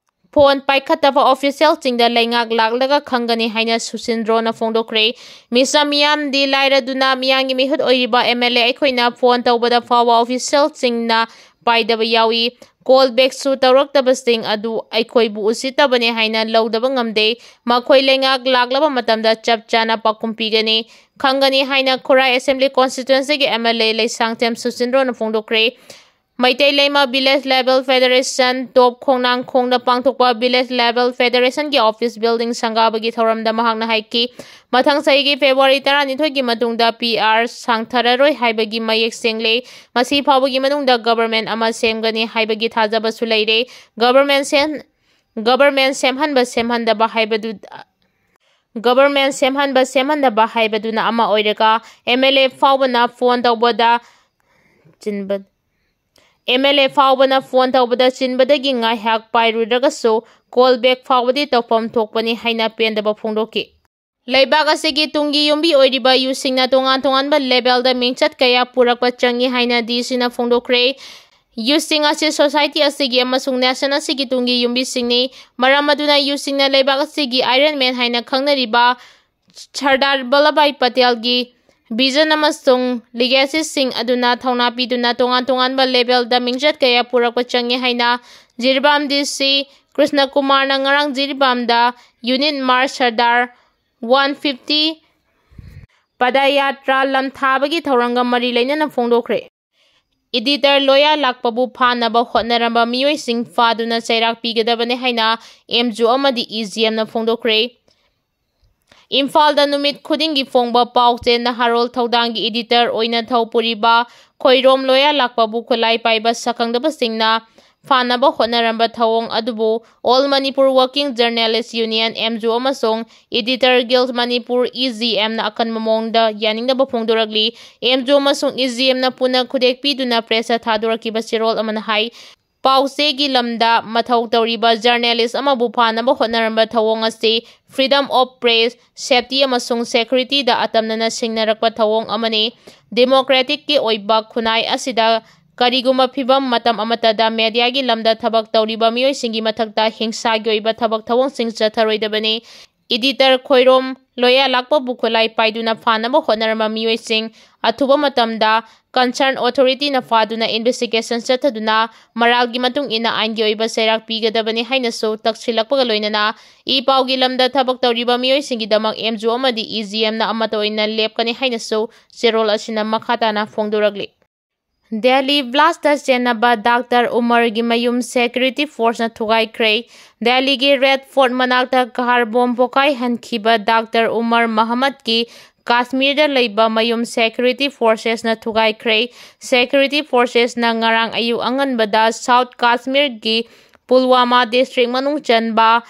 Phone ꯄꯥꯏꯈꯠꯇꯕ official ꯁꯤꯡꯗ ꯂꯩꯉꯥꯛ ꯂꯥꯛꯂꯒ ꯈꯪꯒꯅꯤ ꯍꯥꯏꯅ ꯁꯨꯁꯤꯟꯗ꯭ꯔꯣꯅ ꯐꯣꯡꯗꯣꯛꯈ꯭ꯔꯦ꯫ ꯃꯤꯆꯝ ꯃꯤꯌꯥꯝꯗꯤ ꯂꯥꯏꯔꯗꯨꯅ ꯃꯤꯌꯥꯝꯒꯤ ꯃꯤꯍꯨꯠ ꯑꯣꯏꯔꯤꯕ M L A ꯑꯩꯈꯣꯏꯅ phone ꯇꯧꯕꯗ ꯐꯥꯎꯕ official ꯁꯤꯡꯅ ꯄꯥꯏꯗꯕ ꯌꯥꯎꯏ꯫ Call back ꯁꯨ ꯇꯧꯔꯛꯇꯕꯁꯤꯡ ꯑꯗꯨ ꯑꯩꯈꯣꯏꯕꯨ ꯎꯁꯤꯠꯇꯕꯅꯦ ꯍꯥꯏꯅ ꯂꯧꯗꯕ ꯉꯝꯗꯦ꯫ ꯃꯈꯣꯏ ꯂꯩꯉꯥꯛ ꯂꯥꯛꯂꯕ ꯃꯇꯝꯗ ꯆꯞ ꯆꯥꯅ ꯄꯥꯎꯈꯨꯝ ꯄꯤꯒꯅꯤ, ꯈꯪꯒꯅꯤ ꯍꯥꯏꯅ ꯈꯨꯔꯥꯏ Assembly Constituency ꯒꯤ M L A Leishangthem ꯁꯨꯁꯤꯟꯗ꯭ꯔꯣꯅ ꯐꯣꯡꯗꯣꯛꯈ꯭ꯔꯦ꯫ Meitei Leima Village Level Federation, ꯇꯣꯞ ꯈꯣꯡꯅꯥꯡꯈꯣꯡꯗ ꯄꯥꯡꯊꯣꯛꯄ Village Level Federation ꯒꯤ office building ꯁꯪꯒꯥꯕꯒꯤ ꯊꯧꯔꯝꯗ ꯃꯍꯥꯛꯅ ꯍꯥꯏꯈꯤ, ꯃꯊꯪ ꯆꯍꯤꯒꯤ February ꯇꯔꯥꯅꯤꯊꯣꯏꯒꯤ ꯃꯇꯨꯡꯗ P R ꯁꯥꯡꯊꯔꯔꯣꯏ ꯍꯥꯏꯕꯒꯤ ꯃꯌꯦꯛ ꯁꯦꯡꯂꯦ꯫ ꯃꯁꯤ ꯐꯥꯎꯕꯒꯤ ꯃꯅꯨꯡꯗ government ꯑꯃ ꯁꯦꯝꯒꯅꯤ ꯍꯥꯏꯕꯒꯤ ꯊꯥꯖꯕꯁꯨ ꯂꯩꯔꯦ꯫ Government ꯁꯦꯝ-, government ꯁꯦꯝꯍꯟꯕ ꯁꯦꯝꯍꯟꯗꯕ ꯍꯥꯏꯕꯗꯨ, government ꯁꯦꯝꯍꯟꯕ ꯁꯦꯝꯍꯟꯗꯕ ꯍꯥꯏꯕꯗꯨꯅ ꯑꯃ ꯑꯣꯏꯔꯒ, M L A ꯐꯥꯎꯕꯅ phone ꯇꯧꯕꯗ ꯆꯤꯟꯕ, ꯑꯦꯝ ꯑꯦꯜ ꯑꯦ ꯐꯥꯎꯕꯅ ꯐꯣꯟ ꯇꯧꯕꯗ ꯆꯤꯟꯕꯗꯒꯤ ꯉꯥꯏꯍꯥꯛ ꯄꯥꯏꯔꯨꯗ꯭ꯔꯒꯁꯨ ꯀꯣꯜ ꯕꯦꯛ ꯐꯥꯎꯕꯗꯤ ꯇꯧꯐꯝ ꯊꯣꯛꯄꯅꯤ ꯍꯥꯏꯅ ꯄꯦꯟꯗꯕ ꯐꯣꯡꯗꯣꯛꯈꯤ꯫ ꯂꯩꯕꯥꯛ ꯑꯁꯤꯒꯤ ꯇꯨꯡꯒꯤ ꯌꯨꯝꯕꯤ ꯑꯣꯏꯔꯤꯕ ꯌꯨꯠꯁꯤꯡꯅ ꯇꯣꯉꯥꯟ ꯇꯣꯉꯥꯟꯕ ꯂꯦꯚꯦꯜꯗ ꯃꯤꯡꯆꯠ ꯀꯌꯥ ꯄꯨꯔꯛꯄ ꯆꯪꯏ ꯍꯥꯏꯅ ꯗꯤ ꯁꯤꯅ ꯐꯣꯡꯗꯣꯛꯈ꯭ꯔꯦ꯫ ꯌꯨꯠꯁꯤꯡ ꯑꯁꯤ ꯁꯣꯁꯥꯏꯇꯤ ꯑꯁꯤꯒꯤ ꯑꯃꯁꯨꯡ ꯅꯦꯁꯟ ꯑꯁꯤꯒꯤ ꯇꯨꯡꯒꯤ ꯌꯨꯝꯕꯤꯁꯤꯡꯅꯤ꯫ ꯃꯔꯝ ꯑꯗꯨꯅ ꯌꯨꯠꯁꯤꯡꯅ ꯂꯩꯕꯥꯛ ꯑꯁꯤꯒꯤ ꯑꯥꯏꯔꯟ ꯃꯦꯟ ꯍꯥꯏꯅ ꯈꯪꯅꯔꯤꯕ ꯁꯔꯗꯥꯔ ꯚꯜꯂꯚꯚꯥꯏ ꯄꯇꯦꯜꯒꯤ ꯚꯤꯖꯟ ꯑꯃꯁꯨꯡ ꯂꯤꯒꯦꯁꯤꯁꯤꯡ ꯑꯗꯨꯅ ꯊꯧꯅꯥ ꯄꯤꯗꯨꯅ ꯇꯣꯉꯥꯟ ꯇꯣꯉꯥꯟꯕ ꯂꯦꯚꯦꯜꯗ ꯃꯤꯡꯆꯠ ꯀꯌꯥ ꯄꯨꯔꯛꯄ ꯆꯪꯏ ꯍꯥꯏꯅ ꯖꯤꯔꯤꯕꯥꯝ ꯗꯤ ꯁꯤ ꯀ꯭ꯔꯤꯁꯅ ꯀꯨꯃꯥꯔꯅ ꯉꯔꯥꯡ ꯖꯤꯔꯤꯕꯥꯝꯗ ꯌꯨꯅꯤꯠ ꯃꯥꯔꯁ ꯁꯔꯗꯥꯔ ꯋꯥꯟ ꯐꯤꯐꯇꯤ ꯄꯗꯌꯥꯇ꯭ꯔꯥ ꯂꯝꯊꯥꯕꯒꯤ ꯊꯧꯔꯝꯒ ꯃꯔꯤ ꯂꯩꯅꯅ ꯐꯣꯡꯗꯣꯛꯈ꯭ꯔꯦ꯫ ꯏꯗꯤꯇꯔ ꯂꯣꯌꯥ ꯂꯥꯛꯄꯕꯨ ꯐꯥꯅꯕ ꯍꯣꯠꯅꯔꯝꯕ ꯃꯤꯑꯣꯏꯁꯤꯡ ꯐꯥꯗꯨꯅ ꯆꯩꯔꯥꯛ ꯄꯤꯒꯗꯕꯅꯤ ꯍꯥꯏꯅ ꯑꯦꯝ ꯖꯨ ꯑꯃꯗꯤ ꯏ ꯖꯤ ꯑꯦꯝꯅ ꯐꯣꯡꯗꯣꯛꯈ꯭ꯔꯦ꯫ ꯏꯝꯐꯥꯜꯗ ꯅꯨꯃꯤꯠ ꯈꯨꯗꯤꯡꯒꯤ ꯐꯣꯡꯕ ꯄꯥꯎ ꯆꯦ ꯅꯍꯥꯔꯣꯜ ꯊꯧꯗꯥꯡꯒꯤ ꯏꯗꯤꯇꯔ ꯑꯣꯏꯅ ꯊꯧ ꯄꯨꯔꯤꯕ ꯈꯣꯏꯔꯣꯝ ꯂꯣꯌꯥ ꯂꯥꯛꯄꯕꯨ ꯈꯨꯠꯂꯥꯏ ꯄꯥꯏꯕ ꯁꯛꯈꯪꯗꯕꯁꯤꯡꯅ ꯐꯥꯅꯕ ꯍꯣꯠꯅꯔꯝꯕ ꯊꯧꯑꯣꯡ ꯑꯗꯨꯕꯨ All Manipur Working Journalist Union, M J U, ꯑꯃꯁꯨꯡ Editor Guild Manipur, E G ꯑꯦꯝꯅ ꯑꯀꯟꯕ ꯃꯑꯣꯡꯗ ꯌꯥꯅꯤꯡꯗꯕ ꯐꯣꯡꯗꯣꯔꯛꯂꯤ꯫ ꯑꯦꯝ ꯖꯨ ꯑꯃꯁꯨꯡ ꯏ ꯖꯤ ꯑꯦꯝꯅ ꯄꯨꯟꯅ ꯈꯨꯗꯦꯛ ꯄꯤꯗꯨꯅ ꯄ꯭ꯔꯦꯁꯇ ꯊꯥꯗꯣꯔꯛꯈꯤꯕ ꯆꯦꯔꯣꯜ ꯑꯃꯅ ꯍꯥꯏ, ꯄꯥꯎ ꯆꯦꯒꯤ ꯂꯝꯗ ꯃꯊꯧ ꯇꯧꯔꯤꯕ ꯖꯔꯅꯦꯂꯤꯁ ꯑꯃꯕꯨ ꯐꯥꯅꯕ ꯍꯣꯠꯅꯔꯝꯕ ꯊꯧꯑꯣꯡ ꯑꯁꯤ Freedom of Press, Safety ꯑꯃꯁꯨꯡ Security ꯗ ꯑꯇꯝꯅꯅ ꯁꯤꯡꯅꯔꯛꯄ ꯊꯧꯑꯣꯡ ꯑꯃꯅꯤ꯫ ꯗꯦꯃꯣꯀ꯭ꯔꯦꯇꯤꯛꯀꯤ ꯑꯣꯏꯕ ꯈꯨꯟꯅꯥꯏ ꯑꯁꯤꯗ ꯀꯔꯤꯒꯨꯝꯕ ꯐꯤꯚꯝ ꯃꯇꯝ ꯑꯃꯠꯇꯗ ꯃꯦꯗꯤꯌꯥꯒꯤ ꯂꯝꯗ ꯊꯕꯛ ꯇꯧꯔꯤꯕ ꯃꯤꯑꯣꯏꯁꯤꯡꯒꯤ ꯃꯊꯛꯇ ꯍꯤꯡꯁꯥꯒꯤ ꯑꯣꯏꯕ ꯊꯕꯛ ꯊꯧꯑꯣꯡꯁꯤꯡ ꯆꯠꯊꯔꯣꯏꯗꯕꯅꯤ꯫ ꯏꯗꯤꯇꯔ ꯈꯣꯏꯔꯣꯝ ꯂꯣꯌꯥ ꯂꯥꯛꯄꯕꯨ ꯈꯨꯠꯂꯥꯏ ꯄꯥꯏꯗꯨꯅ ꯐꯥꯅꯕ ꯍꯣꯠꯅꯔꯝꯕ ꯃꯤꯑꯣꯏꯁꯤꯡ ꯑꯊꯨꯕ ꯃꯇꯝꯗ ꯀꯟꯁꯔꯟ ꯑꯣꯊꯣꯔꯤꯇꯤꯅ ꯐꯥꯗꯨꯅ ꯏꯟꯚꯦꯁꯇꯤꯒꯦꯁꯟ ꯆꯠꯊꯗꯨꯅ ꯃꯔꯥꯜꯒꯤ ꯃꯇꯨꯡ ꯏꯟꯅ ꯑꯥꯏꯟꯒꯤ ꯑꯣꯏꯕ ꯆꯩꯔꯥꯛ ꯄꯤꯒꯗꯕꯅꯤ ꯍꯥꯏꯅꯁꯨ ꯇꯛꯁꯤꯜꯂꯛꯄꯒ ꯂꯣꯏꯅꯅ ꯏ ꯄꯥꯎꯒꯤ ꯂꯝꯗ ꯊꯕꯛ ꯇꯧꯔꯤꯕ ꯃꯤꯑꯣꯏꯁꯤꯡꯒꯤꯗꯃꯛ ꯑꯦꯝ ꯖꯨ ꯑꯃꯗꯤ ꯏ ꯖꯤ ꯑꯦꯝꯅ ꯑꯃꯠꯇ ꯑꯣꯏꯅ ꯂꯦꯞꯀꯅꯤ ꯍꯥꯏꯅꯁꯨ ꯆꯦꯔꯣꯜ ꯑꯁꯤꯅ ꯃꯈꯥ ꯇꯥꯅ ꯐꯣꯡꯗꯣꯔꯛꯂꯤ꯫ ꯗꯦꯜꯂꯤ ꯕ꯭ꯂꯥꯁꯇ ꯆꯦꯟꯅꯕ ꯗꯥꯛꯇꯔ ꯎꯃꯔꯒꯤ ꯃꯌꯨꯝ ꯁꯦꯀ꯭ꯌꯨꯔꯤꯇꯤ ꯐꯣꯔꯁꯅ ꯊꯨꯒꯥꯏꯈ꯭ꯔꯦ꯫ ꯗꯦꯜꯂꯤꯒꯤ ꯔꯦꯗ ꯐꯣꯔꯠ ꯃꯅꯥꯛꯇ ꯀꯥꯔ ꯕꯣꯝ ꯄꯣꯈꯥꯏꯍꯟꯈꯤꯕ ꯗꯥꯛꯇꯔ ꯎꯃꯔ ꯃꯍꯃꯗꯀꯤ ꯀꯥꯁꯃꯤꯔꯗ ꯂꯩꯕ ꯃꯌꯨꯝ ꯁꯦꯀ꯭ꯌꯨꯔꯤꯇꯤ ꯐꯣꯔꯁꯦꯁꯅ ꯊꯨꯒꯥꯏꯈ꯭ꯔꯦ꯫ ꯁꯦꯀ꯭ꯌꯨꯔꯤꯇꯤ ꯐꯣꯔꯁꯦꯁꯅ ꯉꯔꯥꯡ ꯑꯌꯨꯛ ꯑꯉꯟꯕꯗ ꯁꯥꯎꯠ ꯀꯥꯁꯃꯤꯔꯒꯤ ꯄꯨꯜꯋꯥꯃꯥ ꯗꯤꯁꯇ꯭ꯔꯤꯛ ꯃꯅꯨꯡ ꯆꯟꯕ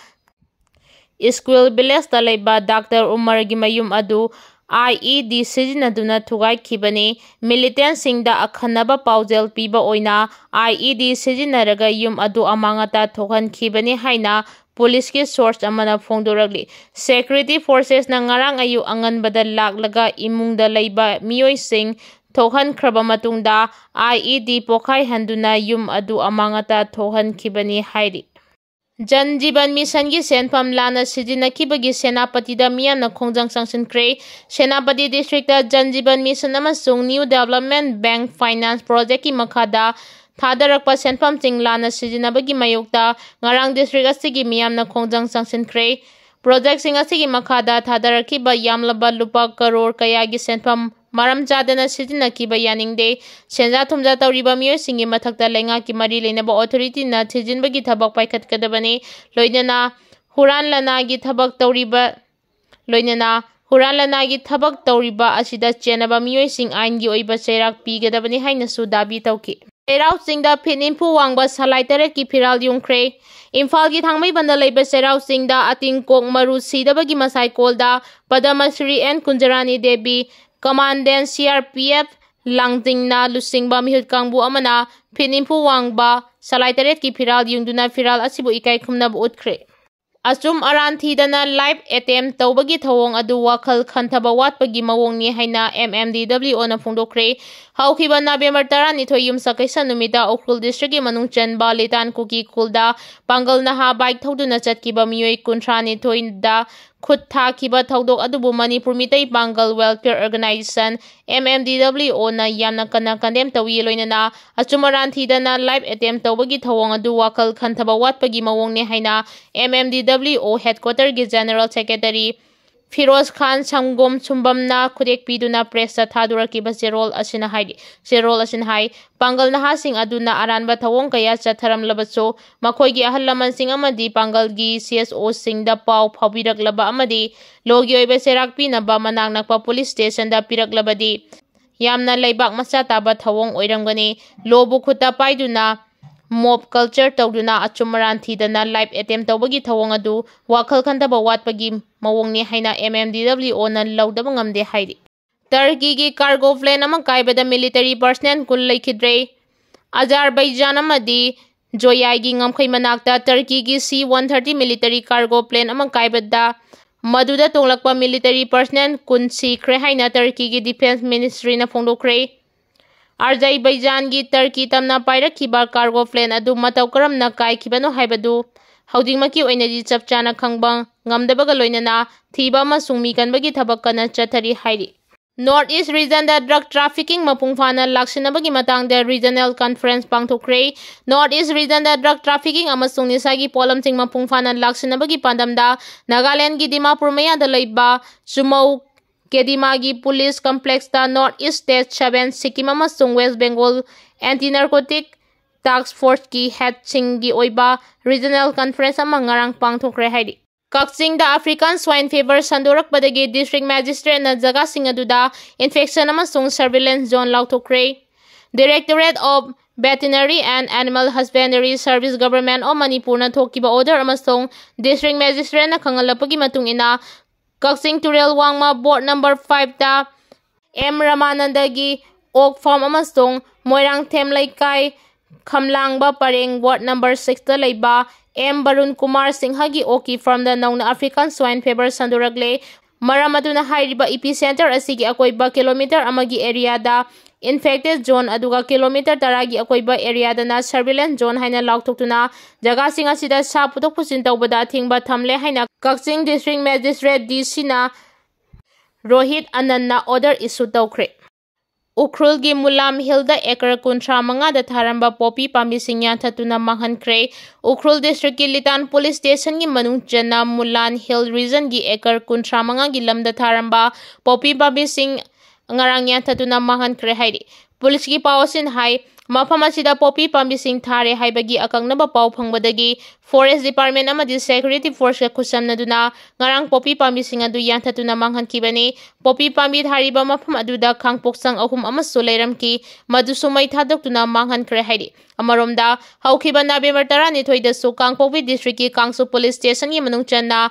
ꯏꯁꯀ꯭ꯋꯤꯜ ꯚꯤꯂꯦꯖꯇ ꯂꯩꯕ ꯗꯥꯛꯇꯔ ꯎꯃꯔꯒꯤ ꯃꯌꯨꯝ ꯑꯗꯨ ꯑꯥꯏ ꯏ ꯗꯤ ꯁꯤꯖꯤꯟꯅꯗꯨꯅ ꯊꯨꯒꯥꯏꯈꯤꯕꯅꯤ꯫ ꯃꯤꯂꯤꯇꯦꯟꯁꯤꯡꯗ ꯑꯈꯟꯅꯕ ꯄꯥꯎꯖꯦꯜ ꯄꯤꯕ ꯑꯣꯏꯅ ꯑꯥꯏ ꯏ ꯗꯤ ꯁꯤꯖꯤꯟꯅꯔꯒ ꯌꯨꯝ ꯑꯗꯨ ꯑꯃꯥꯡ ꯑꯇꯥ ꯊꯣꯛꯍꯟꯈꯤꯕꯅꯤ ꯍꯥꯏꯅ ꯄꯨꯂꯤꯁꯀꯤ ꯁꯣꯔꯁ ꯑꯃꯅ ꯐꯣꯡꯗꯣꯔꯛꯂꯤ꯫ ꯁꯦꯀ꯭ꯌꯨꯔꯤꯇꯤ ꯐꯣꯔꯁꯦꯁꯅ ꯉꯔꯥꯡ ꯑꯌꯨꯛ ꯑꯉꯟꯕꯗ ꯂꯥꯛꯂꯒ ꯏꯃꯨꯡꯗ ꯂꯩꯕ ꯃꯤꯑꯣꯏꯁꯤꯡ ꯊꯣꯛꯍꯟꯈ꯭ꯔꯕ ꯃꯇꯨꯡꯗ ꯑꯥꯏ ꯏ ꯗꯤ ꯄꯣꯈꯥꯏꯍꯟꯗꯨꯅ ꯌꯨꯝ ꯑꯗꯨ ꯑꯃꯥꯡ ꯑꯇꯥ ꯊꯣꯛꯍꯟꯈꯤꯕꯅꯤ ꯍꯥꯏꯔꯤ꯫ ꯖꯟ ꯖꯤꯕꯟ ꯃꯤꯁꯟꯒꯤ ꯁꯦꯟꯐꯝ ꯂꯥꯟꯅ ꯁꯤꯖꯤꯟꯅꯈꯤꯕꯒꯤ ꯁꯦꯅꯥꯄꯇꯤꯗ ꯃꯤꯌꯥꯝꯅ ꯈꯣꯡꯖꯪ ꯆꯪꯁꯤꯟꯈ꯭ꯔꯦ꯫ ꯁꯦꯅꯥꯄꯇꯤ ꯗꯤꯁꯇ꯭ꯔꯤꯛꯇ ꯖꯟ ꯖꯤꯕꯟ ꯃꯤꯁꯟ ꯑꯃꯁꯨꯡ ꯅ꯭ꯌꯨ ꯗꯦꯕꯂꯞꯃꯦꯟ ꯕꯦꯡꯛ ꯐꯥꯏꯅꯥꯟꯁ ꯄ꯭ꯔꯣꯖꯦꯛꯀꯤ ꯃꯈꯥꯗ ꯊꯥꯗꯔꯛꯄ ꯁꯦꯟꯐꯝꯁꯤꯡ ꯂꯥꯟꯅ ꯁꯤꯖꯤꯟꯅꯕꯒꯤ ꯃꯥꯌꯣꯛꯇ ꯉꯔꯥꯡ ꯗꯤꯁꯇ꯭ꯔꯤꯛ ꯑꯁꯤꯒꯤ ꯃꯤꯌꯥꯝꯅ ꯈꯣꯡꯖꯪ ꯆꯪꯁꯤꯟꯈ꯭ꯔꯦ꯫ ꯄ꯭ꯔꯣꯖꯦꯛꯁꯤꯡ ꯑꯁꯤꯒꯤ ꯃꯈꯥꯗ ꯊꯥꯗꯔꯛꯈꯤꯕ ꯌꯥꯝꯂꯕ ꯂꯨꯄꯥ ꯀꯔꯣꯔ ꯀꯌꯥꯒꯤ ꯁꯦꯟꯐꯝ ꯃꯔꯝ ꯆꯥꯗꯅ ꯁꯤꯖꯤꯟꯅꯈꯤꯕ ꯌꯥꯅꯤꯡꯗꯦ꯫ ꯁꯦꯟꯖꯥ ꯊꯨꯝꯖꯥ ꯇꯧꯔꯤꯕ ꯃꯤꯑꯣꯏꯁꯤꯡꯒꯤ ꯃꯊꯛꯇ ꯂꯩꯉꯥꯛꯀꯤ ꯃꯔꯤ ꯂꯩꯅꯕ ꯑꯣꯊꯣꯔꯤꯇꯤꯅ ꯊꯤꯖꯤꯟꯕꯒꯤ ꯊꯕꯛ ꯄꯥꯏꯈꯠꯀꯗꯕꯅꯤ꯫ ꯂꯣꯏꯅꯅ ꯍꯨꯔꯥꯟ ꯂꯅꯥꯏꯒꯤ ꯊꯕꯛ ꯇꯧꯔꯤꯕ, ꯂꯣꯏꯅꯅ ꯍꯨꯔꯥꯟ ꯂꯅꯥꯏꯒꯤ ꯊꯕꯛ ꯇꯧꯔꯤꯕ ꯑꯁꯤꯗ ꯆꯦꯟꯅꯕ ꯃꯤꯑꯣꯏꯁꯤꯡ ꯑꯥꯏꯟꯒꯤ ꯑꯣꯏꯕ ꯆꯩꯔꯥꯛ ꯄꯤꯒꯗꯕꯅꯤ ꯍꯥꯏꯅꯁꯨ ꯗꯥꯕꯤ ꯇꯧꯈꯤ꯫ ꯆꯩꯔꯥꯎ ꯆꯤꯡꯗ ꯐꯤꯠ ꯅꯤꯐꯨ ꯋꯥꯡꯕ ꯁꯂꯥꯏ ꯇꯔꯦꯠꯀꯤ ꯐꯤꯔꯥꯜ ꯌꯨꯡꯈ꯭ꯔꯦ꯫ ꯏꯝꯐꯥꯜꯒꯤ ꯊꯥꯡꯃꯩꯕꯟꯗ ꯂꯩꯕ ꯆꯩꯔꯥꯎ ꯆꯤꯡꯗ ꯑꯇꯤꯡꯀꯣꯛ ꯃꯔꯨ ꯁꯤꯗꯕꯒꯤ ꯃꯁꯥꯏꯀꯣꯜꯗ Padmashri N Kunjarani Devi, commandant C R P F ꯂꯥꯡꯖꯤꯡꯅ ꯂꯨꯆꯤꯡꯕ ꯃꯤꯍꯨꯠ ꯀꯥꯡꯕꯨ ꯑꯃꯅ ꯐꯤꯠ ꯅꯤꯐꯨ ꯋꯥꯡꯕ ꯁꯂꯥꯏ ꯇꯔꯦꯠꯀꯤ ꯐꯤꯔꯥꯜ ꯌꯨꯡꯗꯨꯅ ꯐꯤꯔꯥꯜ ꯑꯁꯤꯕꯨ ꯏꯀꯥꯏ ꯈꯨꯝꯅꯕ ꯎꯠꯈ꯭ꯔꯦ꯫ ꯑꯆꯨꯝ ꯑꯔꯥꯟ ꯊꯤꯗꯅ ꯂꯥꯏꯐ ꯑꯦꯇꯦꯝ ꯇꯧꯕꯒꯤ ꯊꯧꯑꯣꯡ ꯑꯗꯨ ꯋꯥꯈꯜ ꯈꯟꯊꯕ ꯋꯥꯠꯄꯒꯤ ꯃꯑꯣꯡꯅꯤ ꯍꯥꯏꯅ ꯑꯦꯝ ꯑꯦꯝ ꯗꯤ ꯗꯕ꯭ꯂꯤꯎ ꯑꯣꯅ ꯐꯣꯡꯗꯣꯛꯈ꯭ꯔꯦ꯫ ꯍꯧꯈꯤꯕ ꯅꯕꯦꯝꯕꯔ ꯇꯔꯥꯅꯤꯊꯣꯏ ꯌꯨꯝꯁꯀꯩꯁ ꯅꯨꯃꯤꯠꯇ ꯎꯈ꯭ꯔꯨꯜ ꯗꯤꯁꯇ꯭ꯔꯤꯛꯀꯤ ꯃꯅꯨꯡ ꯆꯟꯕ ꯂꯤꯇꯥꯟ ꯀꯨꯀꯤ ꯈꯨꯜꯗ ꯄꯥꯡꯒꯜ ꯅꯍꯥ ꯕꯥꯏꯛ ꯊꯧꯗꯨꯅ ꯆꯠꯈꯤꯕ ꯃꯤꯑꯣꯏ ꯀꯨꯟꯊ꯭ꯔꯥ ꯅꯤꯊꯣꯏꯗ ꯈꯨꯠ ꯊꯥꯈꯤꯕ ꯊꯧꯗꯣꯛ ꯑꯗꯨꯕꯨ Manipur Meitei Pangal welfare organization, M M D W ꯑꯣꯅ ꯌꯥꯝꯅ ꯀꯟꯅ ꯀꯟꯗꯦꯝ ꯇꯧꯏ꯫ ꯂꯣꯏꯅꯅ ꯑꯆꯨꯝ ꯑꯔꯥꯟ ꯊꯤꯗꯅ ꯂꯥꯏꯐ ꯑꯦꯇꯦꯝ ꯇꯧꯕꯒꯤ ꯊꯧꯑꯣꯡ ꯑꯗꯨ ꯋꯥꯈꯜ ꯈꯟꯊꯕ ꯋꯥꯠꯄꯒꯤ ꯃꯑꯣꯡꯅꯤ ꯍꯥꯏꯅ ꯑꯦꯝ ꯑꯦꯝ ꯗꯤ ꯗꯕ꯭ꯂꯤꯎ ꯑꯣ ꯍꯦꯗꯀ꯭ꯋꯥꯇꯔꯒꯤ ꯖꯦꯅꯔꯦꯜ ꯁꯦꯀ꯭ꯔꯦꯇꯔꯤ ꯐꯤꯔꯣꯖ ꯈꯥꯟ ꯁꯪꯒꯣꯝ ꯁꯨꯝꯕꯝꯅ ꯈꯨꯗꯦꯛ ꯄꯤꯗꯨꯅ ꯄ꯭ꯔꯦꯁꯇ ꯊꯥꯗꯣꯔꯛꯈꯤꯕ ꯆꯦꯔꯣꯜ ꯑꯁꯤꯅ ꯍꯥꯏꯔꯤ꯫ ꯆꯦꯔꯣꯜ ꯑꯁꯤꯅ ꯍꯥꯏ, ꯄꯥꯡꯒꯜ ꯅꯍꯥꯁꯤꯡ ꯑꯗꯨꯅ ꯑꯔꯥꯟꯕ ꯊꯧꯑꯣꯡ ꯀꯌꯥ ꯆꯠꯊꯔꯝꯂꯕꯁꯨ, ꯃꯈꯣꯏꯒꯤ ꯑꯍꯜ ꯂꯃꯟꯁꯤꯡ ꯑꯃꯗꯤ ꯄꯥꯡꯒꯜꯒꯤ ꯁꯤ ꯑꯦꯁ ꯑꯣꯁꯤꯡꯗ ꯄꯥꯎ ꯐꯥꯎꯕꯤꯔꯛꯂꯕ ꯑꯃꯗꯤ ꯂꯣꯒꯤ ꯑꯣꯏꯕ ꯆꯩꯔꯥꯛ ꯄꯤꯅꯕ ꯃꯅꯥꯛ ꯅꯛꯄ ꯄꯨꯂꯤꯁ ꯁ꯭ꯇꯦꯁꯟꯗ ꯄꯤꯔꯛꯂꯕꯗꯤ ꯌꯥꯝꯅ ꯂꯩꯕꯥꯛ ꯃꯆꯥ ꯇꯥꯕ ꯊꯧꯑꯣꯡ ꯑꯣꯏꯔꯝꯒꯅꯤ꯫ ꯂꯣꯕꯨ ꯈꯨꯠꯇ ꯄꯥꯏꯗꯨꯅ mob culture ꯇꯧꯗꯨꯅ ꯑꯆꯨꯝ ꯑꯔꯥꯟ ꯊꯤꯗꯅ life attempt ꯇꯧꯕꯒꯤ ꯊꯧꯑꯣꯡ ꯑꯗꯨ ꯋꯥꯈꯜ ꯈꯟꯊꯕ ꯋꯥꯠꯄꯒꯤ ꯃꯑꯣꯡꯅꯤ ꯍꯥꯏꯅ M M D W Oꯅ ꯂꯧꯗꯕ ꯉꯝꯗꯦ ꯍꯥꯏꯔꯤ꯫ ꯇꯔꯀꯤꯒꯤ cargo plane ꯑꯃ ꯀꯥꯏꯕꯗ military personnel ꯀꯨꯟ ꯂꯩꯈꯤꯗ꯭ꯔꯦ꯫ ꯑꯖꯥꯔꯕꯩꯖꯥꯟ ꯑꯃꯗꯤ ꯖꯣꯌꯥꯏꯒꯤ ꯉꯝꯈꯩ ꯃꯅꯥꯛꯇ ꯇꯔꯀꯤꯒꯤ C one thirty military cargo plane ꯑꯃ ꯀꯥꯏꯕꯗ ꯃꯗꯨꯗ ꯇꯣꯡꯂꯛꯄ military personnel ꯀꯨꯟ ꯁꯤꯈ꯭ꯔꯦ ꯍꯥꯏꯅ ꯇꯔꯀꯤꯒꯤ Defence Ministryꯅ ꯐꯣꯡꯗꯣꯛꯈ꯭ꯔꯦ꯫ ꯑꯖꯔꯕꯩꯖꯥꯟꯒꯤ ꯇꯔꯀꯤ ꯇꯝꯅ ꯄꯥꯏꯔꯛꯈꯤꯕ cargo plane ꯑꯗꯨ ꯃꯇꯧ ꯀꯔꯝꯅ ꯀꯥꯏꯈꯤꯕꯅꯣ ꯍꯥꯏꯕꯗꯨ ꯍꯧꯖꯤꯛꯃꯛꯀꯤ ꯑꯣꯏꯅꯗꯤ ꯆꯞ ꯆꯥꯅ ꯈꯪꯕ ꯉꯝꯗꯕꯒ ꯂꯣꯏꯅꯅ ꯊꯤꯕ ꯑꯃꯁꯨꯡ ꯃꯤ ꯀꯟꯕꯒꯤ ꯊꯕꯛ ꯀꯟꯅ ꯆꯠꯊꯔꯤ ꯍꯥꯏꯔꯤ꯫ North East Regionꯗ drug trafficking ꯃꯄꯨꯡ ꯐꯥꯅ ꯂꯥꯛꯁꯤꯟꯅꯕꯒꯤ ꯃꯇꯥꯡꯗ regional conference ꯄꯥꯡꯊꯣꯛꯈ꯭ꯔꯦ꯫ North East Regionꯗ drug trafficking ꯑꯃꯁꯨꯡ ꯅꯤꯁꯥꯒꯤ ꯄꯣꯠꯂꯝꯁꯤꯡ ꯃꯄꯨꯡ ꯐꯥꯅ ꯂꯥꯛꯁꯤꯟꯅꯕꯒꯤ ꯄꯥꯟꯗꯝꯗ ꯅꯥꯒꯥꯂꯦꯟꯗꯒꯤ ꯗꯤꯃꯥꯄꯨꯔ ꯃꯌꯥꯗ ꯂꯩꯕ ꯆꯨꯃꯧ ꯀꯦꯗꯤꯃꯥꯒꯤ police complexꯇ North East State seven, Sikkim ꯑꯃꯁꯨꯡ West Bengal Anti Narcotic Task Forceꯀꯤ headꯁꯤꯡꯒꯤ ꯑꯣꯏꯕ regional conference ꯑꯃ ꯉꯔꯥꯡ ꯄꯥꯡꯊꯣꯛꯈ꯭ꯔꯦ ꯍꯥꯏꯔꯤ꯫ ꯀꯛꯆꯤꯡꯗ African Swine Fever ꯁꯟꯗꯣꯔꯛꯄꯗꯒꯤ district magistrateꯅ ꯖꯒꯥꯁꯤꯡ ꯑꯗꯨꯗ infection ꯑꯃꯁꯨꯡ surveillance zone ꯂꯥꯎꯊꯣꯛꯈ꯭ꯔꯦ꯫ Directorate of Veterinary and Animal Husbandry Service, Government of Manipurꯅ ꯊꯣꯛꯈꯤꯕ order ꯑꯃꯁꯨꯡ district magistrateꯅ ꯈꯪꯍꯜꯂꯛꯄꯒꯤ ꯃꯇꯨꯡ ꯏꯟꯅ, ꯀꯛꯆꯤꯡ ꯇꯨꯔꯦꯜ ꯋꯥꯡꯃ ward number fiveꯇ M ꯔꯃꯥꯅꯟꯗꯒꯤ ꯑꯣꯛ farm ꯑꯃꯁꯨꯡ ꯃꯣꯏꯔꯥꯡꯊꯦꯝ ꯂꯩꯀꯥꯏ ꯈꯝꯂꯥꯡꯕ ꯄꯔꯦꯡ ward number sixꯇ ꯂꯩꯕ M ꯕꯔꯨꯟ ꯀꯨꯃꯥꯔ ꯁꯤꯡꯍꯒꯤ ꯑꯣꯛꯀꯤ farmꯗ ꯅꯧꯅ African Swine Fever ꯁꯟꯗꯣꯔꯛꯂꯦ꯫ ꯃꯔꯝ ꯑꯗꯨꯅ ꯍꯥꯏꯔꯤꯕ epicentre ꯑꯁꯤꯒꯤ ꯑꯀꯣꯏꯕ kilometre ꯑꯃꯒꯤ areaꯗ infected zone, ꯑꯗꯨꯒ kilometre ꯇꯔꯥꯒꯤ ꯑꯀꯣꯏꯕ areaꯗꯅ surveillance zone ꯍꯥꯏꯅ ꯂꯥꯎꯊꯣꯛꯇꯨꯅ ꯖꯒꯥꯁꯤꯡ ꯑꯁꯤꯗ ꯁꯥ ꯄꯨꯊꯣꯛ ꯄꯨꯁꯤꯟ ꯇꯧꯕꯗ ꯑꯊꯤꯡꯕ ꯊꯝꯂꯦ ꯍꯥꯏꯅ ꯀꯛꯆꯤꯡ district magistrate DCꯅ Rohit ꯑꯅꯟꯅ order issue ꯇꯧꯈ꯭ꯔꯦ꯫ ꯎꯈ꯭ꯔꯨꯜꯒꯤ ꯃꯨꯂꯥꯝ ꯍꯤꯜꯗ acre ꯀꯨꯟꯊ꯭ꯔꯥ ꯃꯉꯥꯗ ꯊꯥꯔꯝꯕ ꯄꯣꯄꯤ ꯄꯥꯝꯕꯤꯁꯤꯡ ꯌꯥꯟꯊꯠꯇꯨꯅ ꯃꯥꯡꯍꯟꯈ꯭ꯔꯦ꯫ ꯎꯈ꯭ꯔꯨꯜ districtꯀꯤ ꯂꯤꯇꯥꯟ police stationꯒꯤ ꯃꯅꯨꯡ ꯆꯟꯅ ꯃꯨꯂꯥꯟ ꯍꯤꯜ regionꯒꯤ acre ꯀꯨꯟꯊ꯭ꯔꯥ ꯃꯉꯥꯒꯤ ꯂꯝꯗ ꯊꯥꯔꯝꯕ ꯄꯣꯄꯤ ꯄꯥꯝꯕꯤꯁꯤꯡ ꯉꯔꯥꯡ ꯌꯥꯟꯊꯠꯇꯨꯅ ꯃꯥꯡꯍꯟꯈ꯭ꯔꯦ ꯍꯥꯏꯔꯤ꯫ Policeꯀꯤ ꯄꯥꯎ ꯑꯁꯤꯅ ꯍꯥꯏ, ꯃꯐꯝ ꯑꯁꯤꯗ ꯄꯣꯄꯤ ꯄꯥꯝꯕꯤꯁꯤꯡ ꯊꯥꯔꯦ ꯍꯥꯏꯕꯒꯤ ꯑꯀꯛꯅꯕ ꯄꯥꯎ ꯐꯪꯕꯗꯒꯤ Forest Department ꯑꯃꯗꯤ Security Forceꯀ ꯈꯨꯠꯁꯝꯅꯗꯨꯅ ꯉꯔꯥꯡ ꯄꯣꯄꯤ ꯄꯥꯝꯕꯤꯁꯤꯡ ꯑꯗꯨ ꯌꯥꯟꯊꯠꯇꯨꯅ ꯃꯥꯡꯍꯟꯈꯤꯕꯅꯤ꯫ ꯄꯣꯄꯤ ꯄꯥꯝꯕꯤ ꯊꯥꯔꯤꯕ ꯃꯐꯝ ꯑꯗꯨꯗ ꯈꯥꯡꯄꯣꯛꯁꯪ ꯑꯍꯨꯝ ꯑꯃꯁꯨ ꯂꯩꯔꯝꯈꯤ, ꯃꯗꯨꯁꯨ ꯃꯩ ꯊꯥꯗꯣꯛꯇꯨꯅ ꯃꯥꯡꯍꯟꯈ꯭ꯔꯦ ꯍꯥꯏꯔꯤ꯫ ꯑꯃꯔꯣꯝꯗ, ꯍꯧꯈꯤꯕ November ꯇꯔꯥꯅꯤꯊꯣꯏꯗꯁꯨ ꯀꯥꯡꯄꯣꯛꯄꯤ Districtꯀꯤ ꯀꯥꯡꯁꯨ Police Stationꯒꯤ ꯃꯅꯨꯡ ꯆꯟꯅ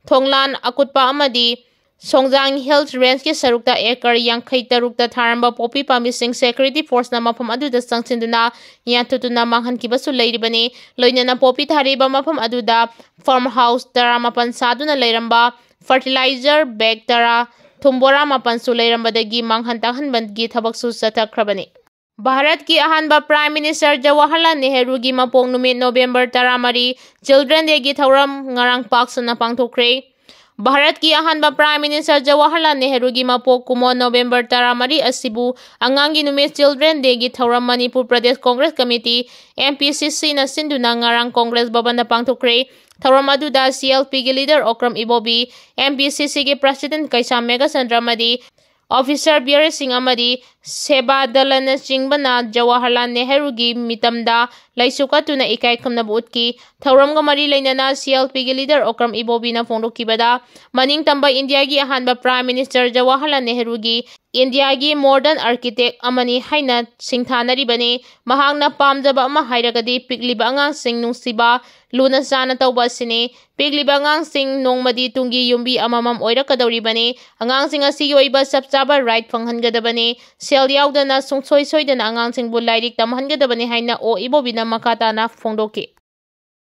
ꯊꯣꯡꯂꯥꯟ ꯑꯀꯨꯠꯄ ꯑꯃꯗꯤ ꯁꯣꯡꯖꯥꯡ Hills Rangeꯀꯤ ꯁꯔꯨꯛꯇ acre ꯌꯥꯡꯈꯩ ꯇꯔꯨꯛꯇ ꯊꯥꯔꯝꯕ ꯄꯣꯄꯤ ꯄꯥꯝꯕꯤꯁꯤꯡ Security Forceꯅ ꯃꯐꯝ ꯑꯗꯨꯗ ꯆꯪꯁꯤꯟꯗꯨꯅ ꯌꯥꯟꯊꯠꯇꯨꯅ ꯃꯥꯡꯍꯟꯈꯤꯕꯁꯨ ꯂꯩꯔꯤꯕꯅꯤ꯫ ꯂꯣꯏꯅꯅ ꯄꯣꯄꯤ ꯊꯥꯔꯤꯕ ꯃꯐꯝ ꯑꯗꯨꯗ farm house ꯇꯔꯥꯃꯥꯄꯟ ꯁꯥꯗꯨꯅ ꯂꯩꯔꯝꯕ fertilizer bag ꯇꯔꯥ, ꯊꯨꯝ ꯕꯣꯔꯥ ꯃꯥꯄꯟꯁꯨ ꯂꯩꯔꯝꯕꯗꯒꯤ ꯃꯥꯡꯍꯟ ꯇꯥꯛꯍꯟꯕꯒꯤ ꯊꯕꯛꯁꯨ ꯆꯠꯊꯈ꯭ꯔꯕꯅꯤ꯫ ꯚꯥꯔꯠꯀꯤ ꯑꯍꯥꯟꯕ Prime Minister ꯖꯋꯥꯍꯔꯂꯥꯜ ꯅꯦꯍꯔꯨꯒꯤ ꯃꯄꯣꯛ ꯅꯨꯃꯤꯠ November ꯇꯔꯥꯃꯔꯤ Children Dayꯒꯤ ꯊꯧꯔꯝ ꯉꯔꯥꯡ ꯄꯥꯛ ꯁꯟꯅ ꯄꯥꯡꯊꯣꯛꯈ꯭ꯔꯦ꯫ ꯚꯥꯔꯠꯀꯤ ꯑꯍꯥꯟꯕ Prime Minister ꯖꯋꯥꯍꯔꯂꯥꯜ ꯅꯦꯍꯔꯨꯒꯤ ꯃꯄꯣꯛ ꯀꯨꯝꯑꯣꯟ November ꯇꯔꯥꯃꯔꯤ ꯑꯁꯤꯕꯨ ꯑꯉꯥꯡꯒꯤ ꯅꯨꯃꯤꯠ Children Dayꯒꯤ ꯊꯧꯔꯝ ꯃꯅꯤꯄꯨꯔ ꯄ꯭ꯔꯗꯦꯁ Congress Committee, MPCCꯅ ꯁꯤꯟꯗꯨꯅ ꯉꯔꯥꯡ Congress ꯚꯕꯟꯗ ꯄꯥꯡꯊꯣꯛꯈ꯭ꯔꯦ꯫ ꯊꯧꯔꯝ ꯑꯗꯨꯗ CLPꯒꯤ leader ꯑꯣꯀ꯭ꯔꯝ ꯏꯕꯣꯕꯤ, MPCCꯒꯤ President ꯀꯩꯁꯥꯝ ꯃꯦꯘꯆꯟꯗ꯭ꯔ ꯑꯃꯗꯤ officer ꯕꯤꯔꯦꯁꯤꯡ ꯑꯃꯗꯤ ꯁꯦꯕꯥ ꯗꯂꯅꯆꯤꯡꯕꯅ ꯖꯋꯥꯍꯔꯂꯥꯜ ꯅꯦꯍꯔꯨꯒꯤ ꯃꯤꯇꯝꯗ ꯂꯩꯁꯨ ꯀꯠꯇꯨꯅ ꯏꯀꯥꯏ ꯈꯨꯝꯅꯕ ꯎꯠꯈꯤ꯫ ꯊꯧꯔꯝꯒ ꯃꯔꯤ ꯂꯩꯅꯅ CLPꯒꯤ leader ꯑꯣꯀ꯭ꯔꯝ ꯏꯕꯣꯕꯤꯅ ꯐꯣꯡꯗꯣꯛꯈꯤꯕꯗ, ꯃꯅꯤꯡꯇꯝꯕ ꯏꯟꯗꯤꯌꯥꯒꯤ ꯑꯍꯥꯟꯕ Prime Minister ꯖꯋꯥꯍꯔꯂꯥꯜ ꯅꯦꯍꯔꯨꯒꯤ ꯏꯟꯗꯤꯌꯥꯒꯤ modern architect ꯑꯃꯅꯤ ꯍꯥꯏꯅ ꯁꯤꯡꯊꯥꯅꯔꯤꯕꯅꯤ꯫ ꯃꯍꯥꯛꯅ ꯄꯥꯝꯖꯕ ꯑꯃ ꯍꯥꯏꯔꯒꯗꯤ ꯄꯤꯛꯂꯤꯕ ꯑꯉꯥꯡꯁꯤꯡ ꯅꯨꯡꯁꯤꯕ, ꯂꯨꯅ ꯆꯥꯅ ꯇꯧꯕ ꯑꯁꯤꯅꯤ꯫ ꯄꯤꯛꯂꯤꯕ ꯑꯉꯥꯡꯁꯤꯡ ꯅꯣꯡꯃꯗꯤ ꯇꯨꯡꯒꯤ ꯌꯨꯝꯕꯤ ꯑꯃꯃꯝ ꯑꯣꯏꯔꯛꯀꯗꯧꯔꯤꯕꯅꯤ꯫ ꯑꯉꯥꯡꯁꯤꯡ ꯑꯁꯤꯒꯤ ꯑꯣꯏꯕ ꯆꯞ ꯆꯥꯕ right ꯐꯪꯍꯟꯒꯗꯕꯅꯤ꯫ ꯁꯦꯜ ꯌꯥꯎꯗꯅ ꯁꯨꯡꯁꯣꯏ ꯁꯣꯏꯗꯅ ꯑꯉꯥꯡꯁꯤꯡꯕꯨ ꯂꯥꯏꯔꯤꯛ ꯇꯝꯍꯟꯒꯗꯕꯅꯤ ꯍꯥꯏꯅ ꯑꯣ ꯏꯕꯣꯕꯤꯅ ꯃꯈꯥ ꯇꯥꯅ ꯐꯣꯡꯗꯣꯛꯈꯤ꯫